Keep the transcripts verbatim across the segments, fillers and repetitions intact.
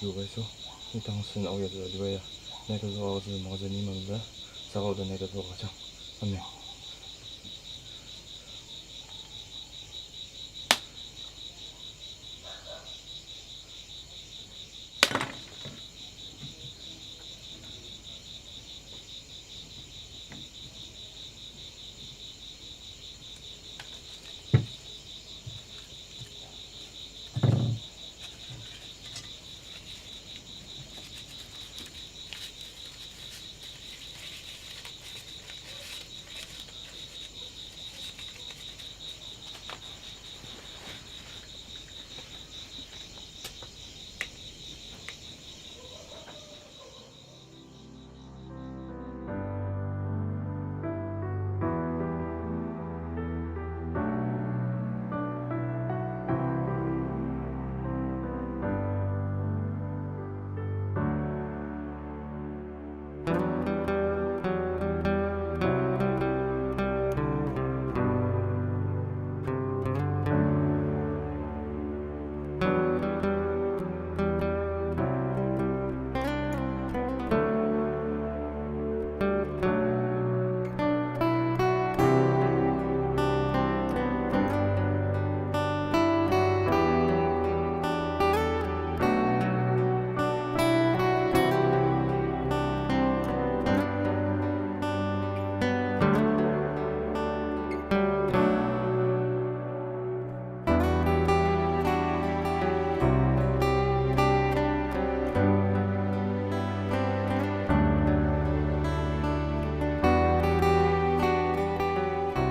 Lubaiso, ni tang sen aoya tula lubaya. Nai tulu aotsü mangtsü ni mamda, saka oda nai tulu aotsü. Amen.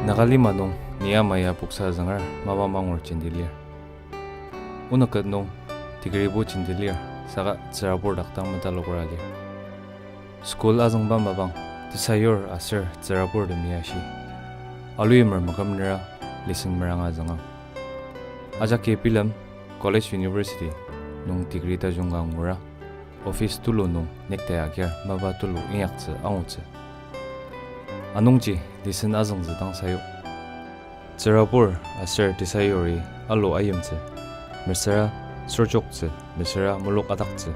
Nagalima nung ni ama ya puksa zünger mapa mangur jenti lir. Onük ket nung degreebo jenti lir, saka tsürabur dak dang metalokra lir. School azüngba mapang tesayur aser tsüraburtemi ashi, aluyimer makümnüra lesson meranga züngang. Ajaki bilem college, university nung degree tajung ka ngura, office tulu nung nektai agia mapa tulu inyaktsü angutsü. Anungji lesson azüngtsü dang sayu. Tsürabur aser tesayuri alu ayimtsü, mesüra sürjoktsü, mesüra mulok adaktsü,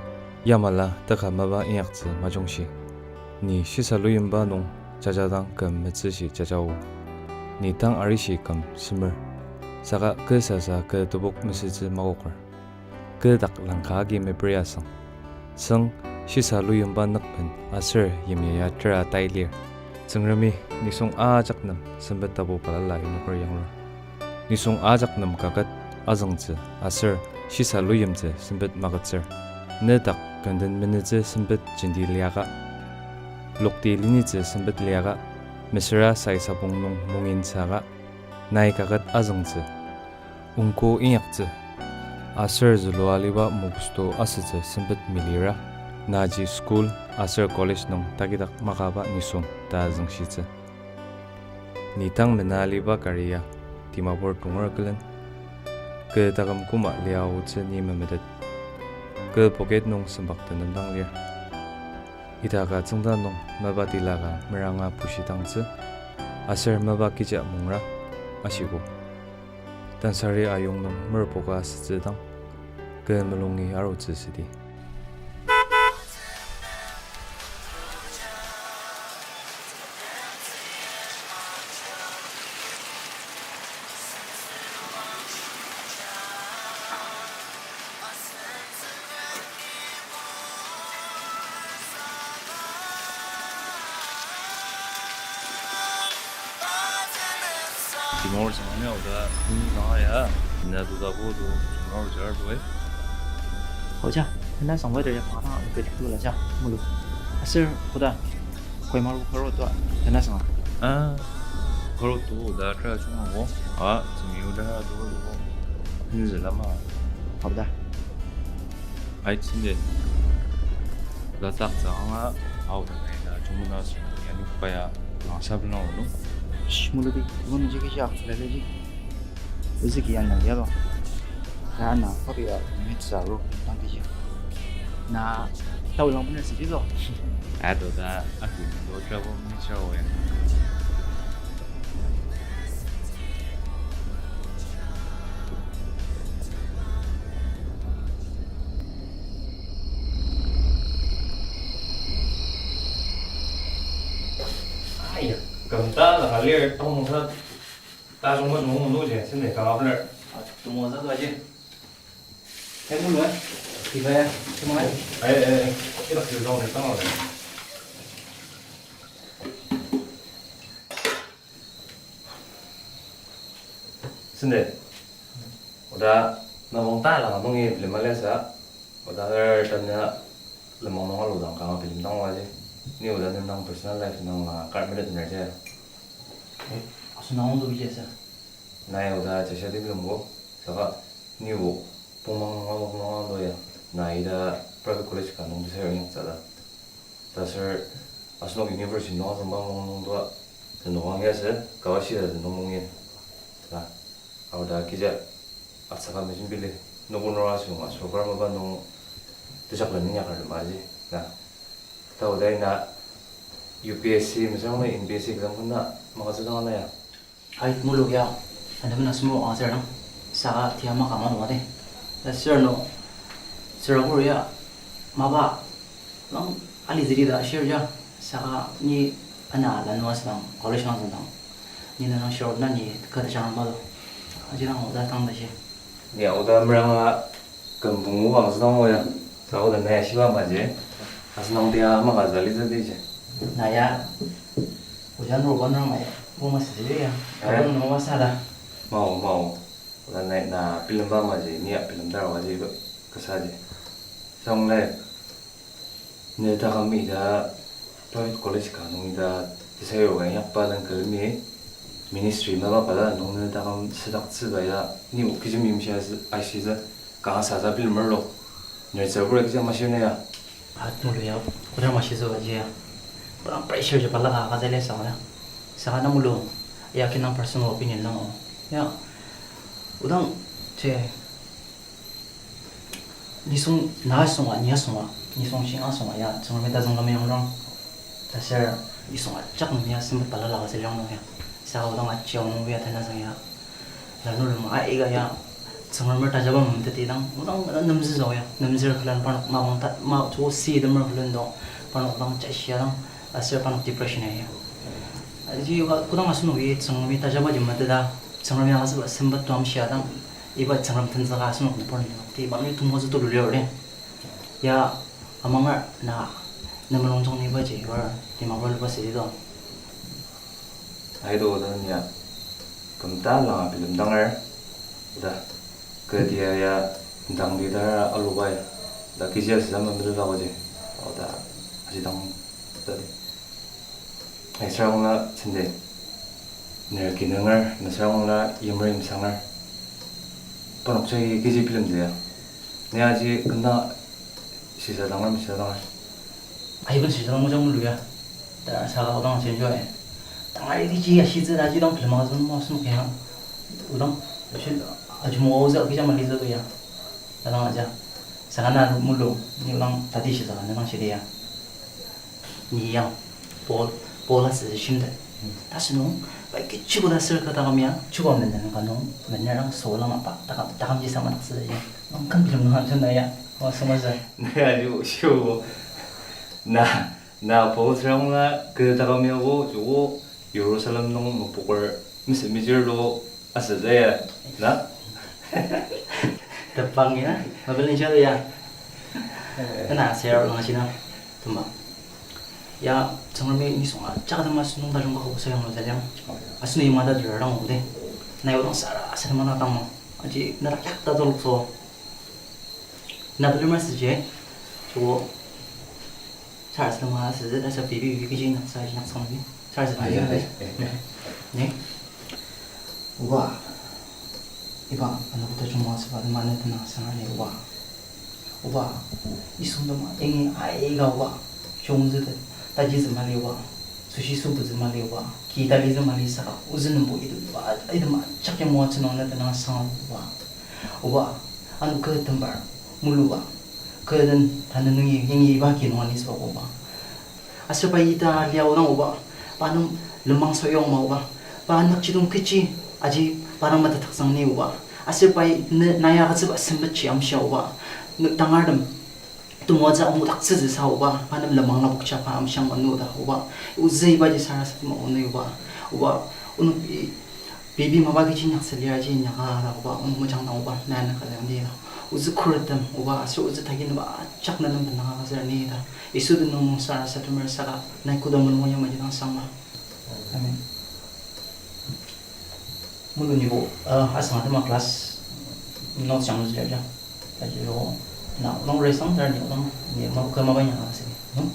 yamala teka mapa inyaktsü majungshi. Ni shisa luyimba nung jajadang küm metsüshi jajaogo. Ni tang arishi küm semer, saka kü sasa kü tebok mesütsü makoker. Kü dak langka agi meperi asüng. Süng shisa luyimba nükpen aser yimya ya tera tai lir. Tsüngremi nisung ajak nem sempet tapu balala inoker yanglur. Nisung ajak nem kaket azüngtsü aser shisa luyimtsü sempet magütsür. Ne dak kenden menütsü sempet jenti liaka, lokti linitsü sempet liaka, mesüra sai sapong nung mungin saka, nai kaket azüngtsü, ongko inyaktsü, aser zülua aliba mogusto asütsü sempet melira, naji school aser college nung takidak makaba nisung ta züngshitsü. Ni tang mena aliba kari ya Dimapur tonger külen, kü taküm koma liaotsü ni memetet. Kü pocket nung sempaktenem dang lir. Ita ka tsüngda nung mapa tila ka meranga pushidangtsü, aser mapa kecha mungra ashiko. Tansari ayong nung merpoka asütsü dang, kü mulungi arutsü südi. Dimapur sanga oda, ni sanga ya, na tu tabu tu, sanga ojar tu, eh. Hoja, na sanga oda ya, mana, oke, tu la ja, mulu. Aser, koda, Kohima karo tu, na sanga. Ah, karo tu, da, tra, chunga, wo. Ah, simi, da, tu, wo. Ni zela ma. Hoda. Ai, tsüngde. Ladak tsüngda, aoda nai da, jungmuna sung, yani kaya, langsa bela ono. Sh, mulubi, ibo nungji kiji ak, leleji. Ozüki ana yaba. Na, na, papi ya, mitsa ro, tang kiji. Na, tao lang bener sidi lo. Ado da, aki, do trouble minister oya. Aiya, küm ta laka lir, tongsa, ta jungma jungma nungji, sinde kanga pelar. Ah, tongsa to aji. Hey, mulu, eh? Iba ya, cuma, eh? Eh, eh, eh, ila sila jong ni tang le. Sinde. Oda, na wang ta langa nungi bilemaliasa. Oda, er, tanya, lemang nunga ludang kanga bilemdang waji. Ni oda nendang personal life nung, ah, kar minute nerja. Eh, asenok nung to biasa. Nai oda jasha di bilembo. Saka, ni o, pungmang nunga, nunga lo ya. Na ida private college ka nung desai ring tsada. Taser asenok university nung asüngba mung nung tua, tenok ang ya se, kawa shida tenok mung ya. Ta, aoda kija atsaka mejembili, noko nora asüng asorkar mapa nung tejaklen inyakar lema ji. Na, ta oda ina U P S C mesang na N P S C exam kena maka sedang ana ya. Hai, mulu ya, anda mena semo aser dang, saka tia maka manua de. Aser no, sera kuru ya, mapa, lang ali ziri da share ya, saka ni ana lanua sedang, college nang sedang, ni na nang share na ni kata jangan malu, aji nang oda tang da shi. Ni oda meranga Küm pungu bang asünung o ya. Saka oda nai ashiba maji. Asünung tia maka zali zali ji. Na ya, oja nuru ba nuru mai, bu masü ji ya. Eh. Küm nuru ba sada. Mao, mao. Oda nai na bilemba maji, ni ya bilemdar waji kasa ji. Song lai. Ne takam ida private college ka nung ida tesayur ka inyakba dang külemi ministry mapa pada nung ne takam sedaktsüba ya ni o kechi meimshi ashi, ashi za kanga sa za bilemer lo. Nertsür bura kecha mashi na ya. At mulu ya, kodang mashi zo aji ya. Kodang pressure ji pala ka kaza le sa ya. Saka na mulu ya kinang personal opinion nang o. Ya. Odang che Nisung, na asunga, ni asunga, nisung shinga asunga ya, Tsüngremi tajung küm yanglur. Taser, nisung ajak nung ya, sempet balala ka zeliang nung ya. Saka odang aji aonung ya, tana zang ya. Lanur lema aika ya, Tsüngremi tajaba mümteti dang, odang nemzü zao ya, nemzü külen parnok mawang ta, ma, jo si demer külen do, parnok odang jashi ya dang, aser parnok depression ya ya. Aji, kodang asenok ya, Tsüngremi tajaba ji meteta, Tsüngremi aziba sempet tuam shia dang, iba Tsüngrem tenzüka asenok nübur nung, ti iba nung tumozü tulu lior le. Ya, amanger na, nemulung jung ni ibaji, ibar, Dimapur liba sidi do. Aido dan ya, kümta langa bilemdanger, da, ketia ya, dang di dara alubai, da kizia sida ma middle awaji, da, aji dang, da di. Ai, Sarawi la tsüngde. Ner kinunger, na Sarawi la yimrim sanger. Parnok jagi kechi bilemtsü ya. Ni aji kena shisa danger, meshisa danger. Ai, ben shisa danger jang mulu ya. Ta saka odang chen jua ya. Tang ai di ji ya shisa da ji dang bilema zun ma sun kaya. Odang, shi, aji mo oza kija mali za ya. Tadang aja. Saka na mulu, ni odang tati shisa, na dang shidi ya. Ni yang, Paul, Paul asü shimtet. Tashi nung, pai kichi koda sir ka takam ya, chuba menden ka nung, menden rang so lang apa, takam, takam ji sama taksü ya. Nung kan bilam nung hansen na ya, wa sama sa. Na ya ju, shu. Na, na Paul sirang na, ke takam ya wo, ju wo, Jerusalem nung, mupukur, misi mijir lo, Asü zaya, na? Tepang ya, mabelin jalo ya. Ena, sir, lang sina. Tuma. Ya, Tsüngremi nisung ajak atema asenung tajung ka kobo sayang lo zaliang. Asenung imada dura rang ode. Na yodang sara, sara mana tang ma. Aji, na tak yak ta tolok so. Na belu masü je. Jo. Charles tema asütsü, ta sa bibi bibi kechi naksa, naksa ni. Charles ta. Aya, eh, eh, eh. Ne? Oba. Iba, ano kuta chungwa süba, mane tena sanga ne oba. Oba. Isung tema, engi aiga oba. Chungzü te, tajizü mali oba. Sushi subutsü mali oba. Ki talizü mali saka, ozü nembo idu oba. Item chakya moa tsünung ne tena sanga oba. Oba, ano kü tembar, muluba, kü den tanü nungi yangi iba ki nung anisüba oba. Aser pa ita liao dang oba, pa nung lemang soyong ma oba, pa nükjidong kechi aji pa dang matatak sang ni oba. Aser pa ne naya agütsüba sempetji amshia oba, nük tangar tem. Temoatsü angudaktsütsü sa oba, pa nem lenmang lapokja pa amshiang manu ta oba. Ozü ibaji sarasadema onü oba. Oba, onok i, baby mapa kechi inyaktsü lir aji inyaka ta oba, onok mejang dang oba, nai na ka liang ni ta. Ozü khuret tem oba, aser ozü tagi nem ajak na nem bendanga ka zür ni ta. Yisu tenüng nung sarasademer saka, nai kodang mulung yamaji dang sangma. Amen. Mulu nibo, uh, asang atema class notes jang nuzir ja. Taji ro, na, nung resang tar ni, nung, ni, ma, kema banya asi, no?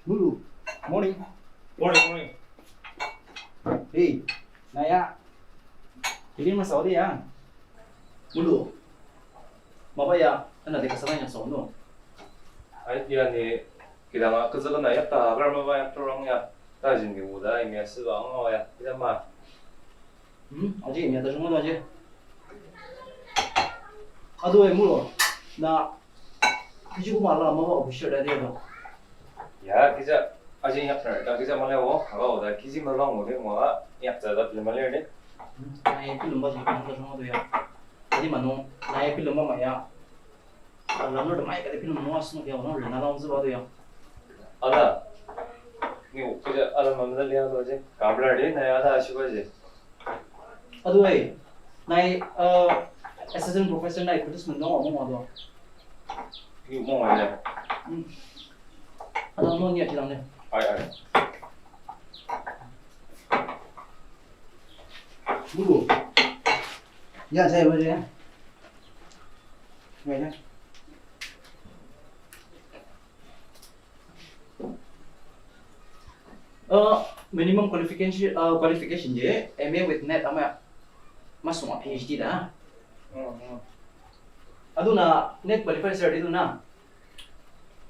Mulu. Morning. Morning, morning. Hey, na ya. Kiri masao di ya. Mulu. Mapa ya, ana de kasana ya sao no. Ai, ya ni, kidanga kazakana ya ta, agar mapa ya turang ya. Ta jin ni uda, imi ya siba anga ya. Ida ma. Hmm, aji imi ya ta shunga aji. Ado e Mulu. Na Kechi koma ala mapa official da dia do. Ya, kecha aji inyakner, ta kecha mali o, aga o, ta kechi mapa ngudi ngua inyaktsü ta pili mali ni. Hmm, nai bilemba ji kanga ta shunga do ya. Adi manung, nai bilemba ma ya. Ala nur da mai kati bilem nung asenok ya, nung rena laung ziba do ya. Ala, ni o, kecha ala mamela lia do ji. Kamlar di, nai ala ashiba ji. Ado ai, nai, uh, assistant professor nai advertisement nung among ado. Yu mong ai. Hmm. Ado no ni ati lang ne. Ai, ai. Mulu. Ya, jai ba ya. Ya, ya. Uh, minimum qualification, uh, qualification ji M A with NET ama masung a P H D da. Mm, mm. Ado na NET qualified sir ado na.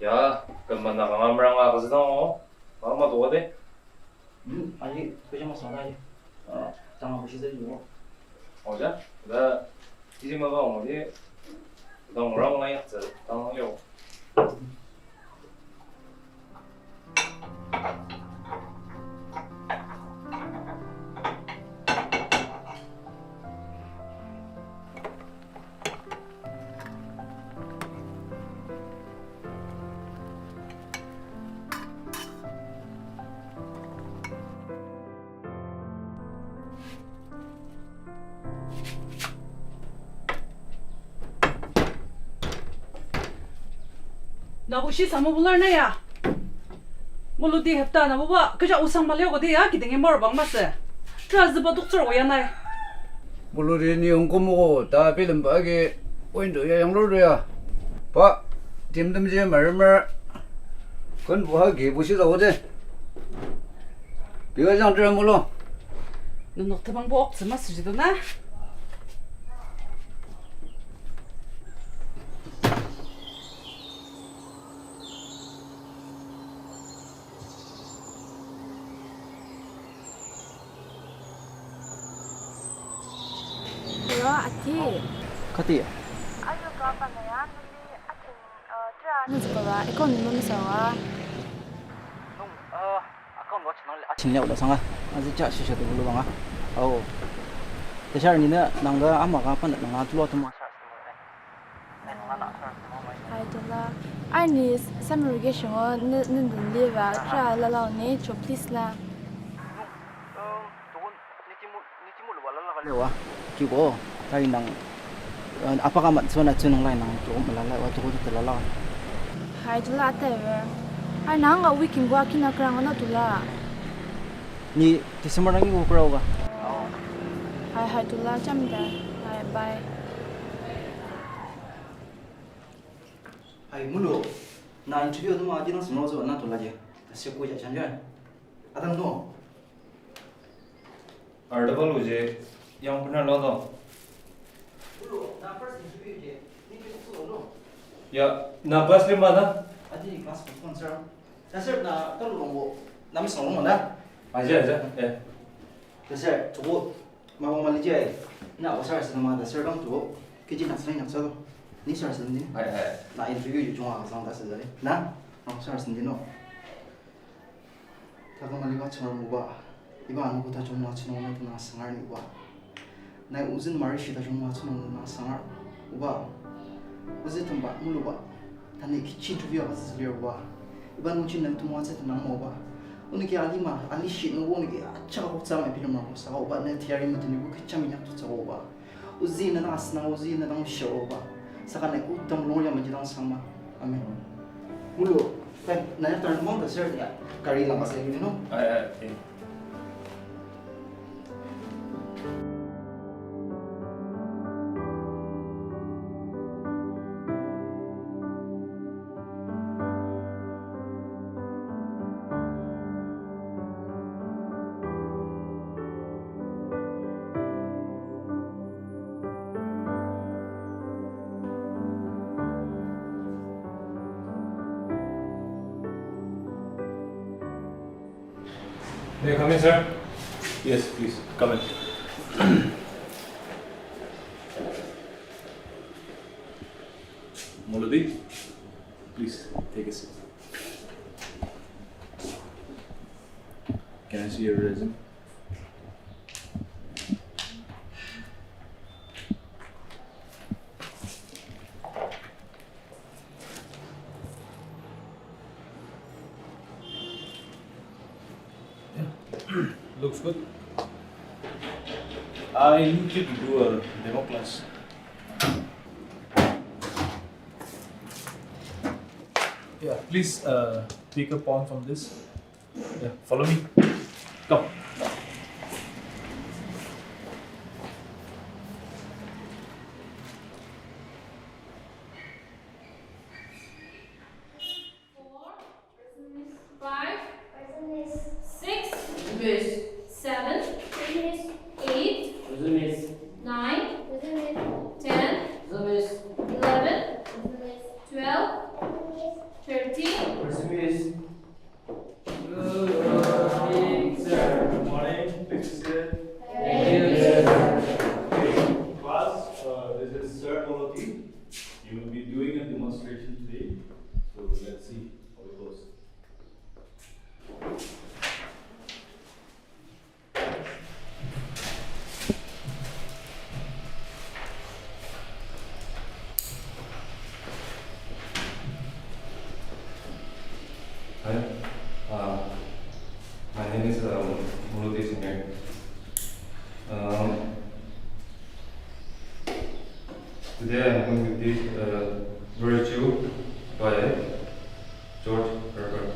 Ya, kemana kanga meranga kazidang o. Mama to de. Hmm, aji, kecha masang da aji. Uh, tanga bushi zai yo. Oja, da, iji maba ong di, dang rang na yak zai, dang yo. Nabushi samu bular na ya. Muludi hepta nabuba, kecha osang mali okodi ya, kidingi mor bang masü. Tera züba toktsür oya nai. Muluri ni ongkomogo ta bilemba agi window ya yanglur ya. Pa, timtemji maremer. Ken buha ki bushi ta oje. Biwa jang tera mulu. Nenok temang bo oktsü masüji do na. Hello, ati. Kati? Ayu ka panaya neli akin, uh, tera nuzükala account nung mesawa. Nung, uh, account watch nang le. Chingle ola sanga. Azi cha shisha tu bulu banga. Au. Tashar nina nangga ama ka panat nanga tulo tuma. Hai, tola. Arni summer vacation o ne, ne den liba, tera lalao ni, cho please la. Lewa, kibo, tai nang, eh, apa ka mat zona zunung lai nang, cho malala, wa, cho ko tela lao. Hai, tola, ata ever. Ai, nang a weekend gua kina kerang ana tola. Ni December nang ibo kerao ka? Hai, hai, tola, jam da. Hai, bye. Hai, mulu, na interview nung agi nang semro zo na tola je. Ta se ko ya chanjar. Adang no. Arda balu je, yang bener lo no. Mulu, na first interview je, ni ke so no. Ya, na class lima na? Adi class ko sponsor. Ta sir na kalu rongbo, na mi song rongbo na. Aja, aja, eh. Ta sir, tuko. Mapang mali jai, na osar asen ma ta sir dang tu, kechi na sir nyaksa to. Ni sir asen di. Hai, hai. Na interview ji chunga asang ta sir jai. Na, na osar asen di no. Takang mali ba chunga muba. Iba anu ko ta chunga chunga na tuna sangar ni uba. Na uzin mari shi ta chunga chunga na sangar uba. Ozü temba muluba. Tanü kechi interview agütsü lir oba. Iba nungji nai temoatsü tenang ma oba. Onoki alima, alishi nungbo onoki achaka koktsü ama bilemra oba. Saka oba nai teyari metenibo kecha minyak tutsü oba. Ozü na dang asüna, ozü na dang shir oba. Saka nai kü temulung ya maji dang sangma. Amen. Mulu, kai, nai tar mong ta sir ya. Kari lama sa yuni no. Ai, ai, okay. May I come in, sir? Yes, please, come in. Molody, please take a seat. Can I see your resume? Yeah. Looks good. I need you to do a demo class. Yeah, please, uh, pick a pawn from this. Yeah, follow me. Come. Four, five, six, seven, eight, nine, ten, eleven, twelve, thirteen. Good morning, sir. Good morning. Please sit. Thank you, sir. Okay. Class, uh, this is Sir Molody. You will be doing a demonstration today. So let's see how it goes. Hi, uh, my name is, um, Molody Singh. Um, today I'm going to teach, uh, Virtue by George Herbert.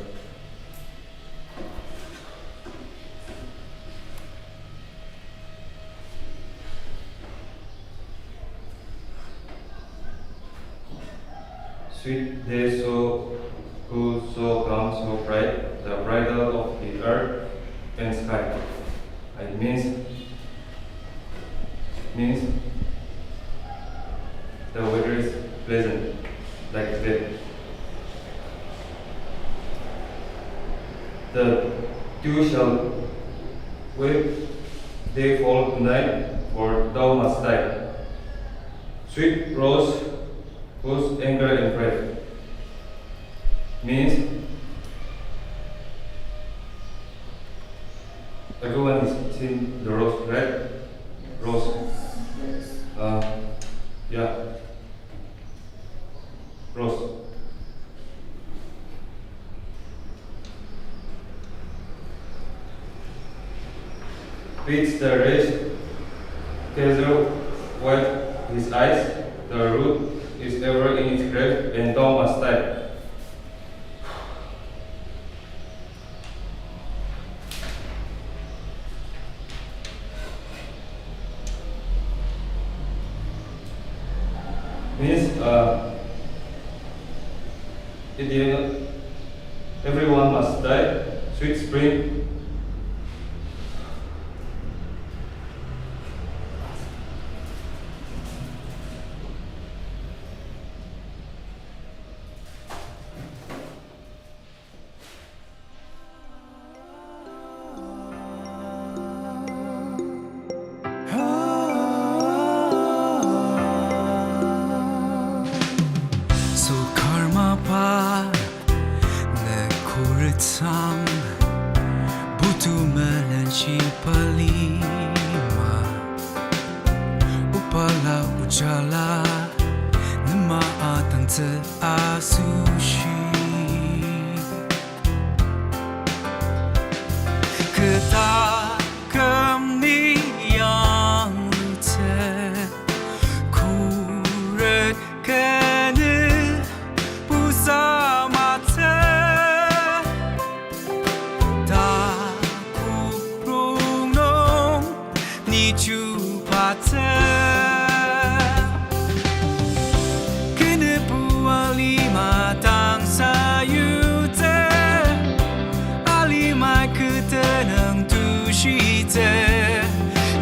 Sweet day, so cool, so calm, so bright, the bridal of the earth and sky. It means, means the weather is pleasant, like that. The dew shall wet thy foul tonight, for thou must die. Sweet rose, whose anger and pride. Means, everyone is seen the rose, right? Rose. Uh, yeah. Rose. Beats the rage, gather wide his eyes, the root is ever in its grave, and thou must die. Means, uh, at the end, everyone must die. Sweet spring. Sokar mapa ne kuretsang, putu melenshi palima, opala ojala, nema atangtsü asoshi. Kü taküm ni yanglutsü, khuret kenü pusa matsü. Takok rongnung ni chubatsü. Kenübo alima dang sayutsü, alimai kü tenüng tushitsü,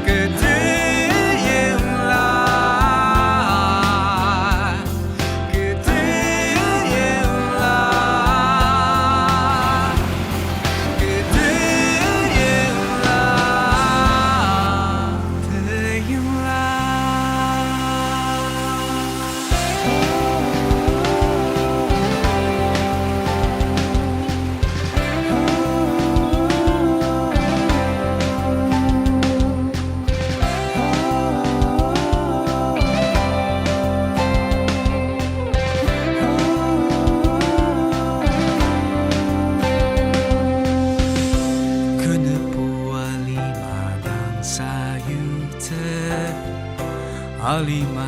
kü teyimla. Kenübo alima dang sayutsü, alima